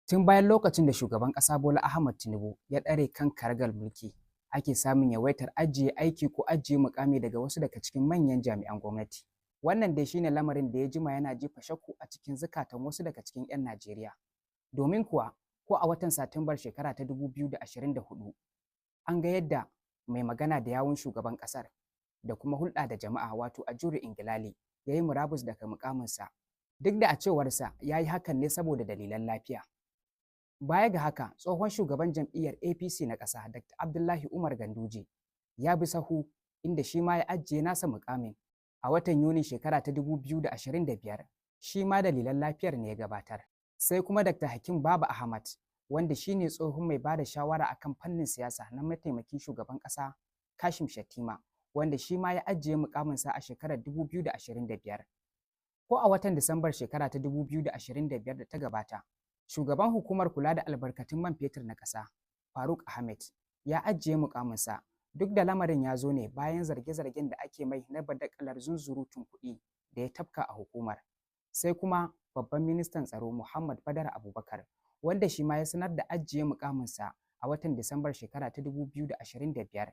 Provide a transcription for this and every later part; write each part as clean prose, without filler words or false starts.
Tun bayan lokacin da shugaban ƙasa Bola Ahmad Tinubu ya ɗare kan karagar mulki, ake samun yawaitar ajiye aiki ko ajiye muƙami daga wasu daga cikin manyan jami'an gwamnati. Wannan dai shine lamarin da ya jima yana jefa shakku a cikin zukatan wasu daga cikin 'yan Najeriya. Domin kuwa, ko a watan Satumbar shekara ta 2024, an ga yadda mai magana da yawun shugaban ƙasar da kuma hulɗa da jama'a, wato Ajuri Ngelale, ya yi murabus daga muƙaminsa, duk da a cewarsa ya yi hakan ne saboda dalilan lafiya. Baya ga haka, tsohon shugaban jam'iyyar APC na ƙasa, Dr. Abdullahi Umar Ganduje, ya bi sahu, inda shi ma ya ajiye nasa muƙamin a watan Yunin shekara ta 2025, shi ma dalilan lafiyar ne ya gabatar. Sai kuma Dr. Hakim Baba Ahmad, wanda shi ne tsohon mai bada shawara akan fannin siyasa na mataimakin shugaban ƙasa Kashim Shettima, wanda shi ma ya ajiye mukaminsa a shekarar 2025. Ko a watan Disambar shekara ta 2025 da ta gabata, shugaban hukumar kula da albarkatun man fetur na ƙasa, Faruk Ahmed, ya ajiye mukaminsa, duk da lamarin ya zo ne bayan zarge-zargen da ake mai na badakalar zunzurutun kuɗi da ya tafka a hukumar. Sai kuma babban ministan tsaro Muhammad Badar Abubakar, wanda shi ma ya sanar da ajiye mukaminsa a watan Disambar shekara ta 2025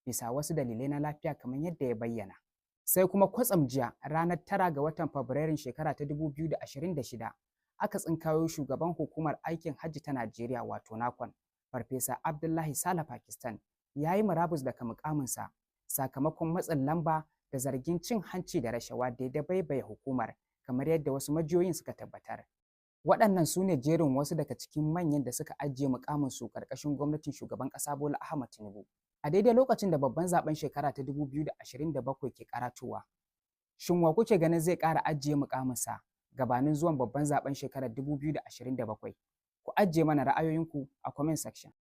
bisa wasu dalilai na lafiya kamar yadda ya bayyana. Sai kuma kwatsam jiya, ranar 9 ga watan Fabrairun shekara ta 2026, aka tsinkayo shugaban hukumar aikin hajji ta Najeriya, wato NAHCON, Farfesa Abdullahi Sala Pakistan, ya yi murabus daga mukaminsa sakamakon matsin lamba da zargin cin hanci da rashawa da ya dabaibaye hukumar, kamar yadda wasu majiyoyin suka tabbatar. Waɗannan su ne jerin wasu daga cikin manyan da suka ajiye mukaminsu ƙarƙashin gwamnatin shugaban ƙasa Bola Ahmad Tinubu. A daidai lokacin da babban zaben shekara ta 2027 ke karatowa. Shin wa kuke ganin zai ƙara ajiye mukaminsa gabanin zuwan babban zaben shekarar 2027? Ku ajiye mana ra'ayoyinku a comment section.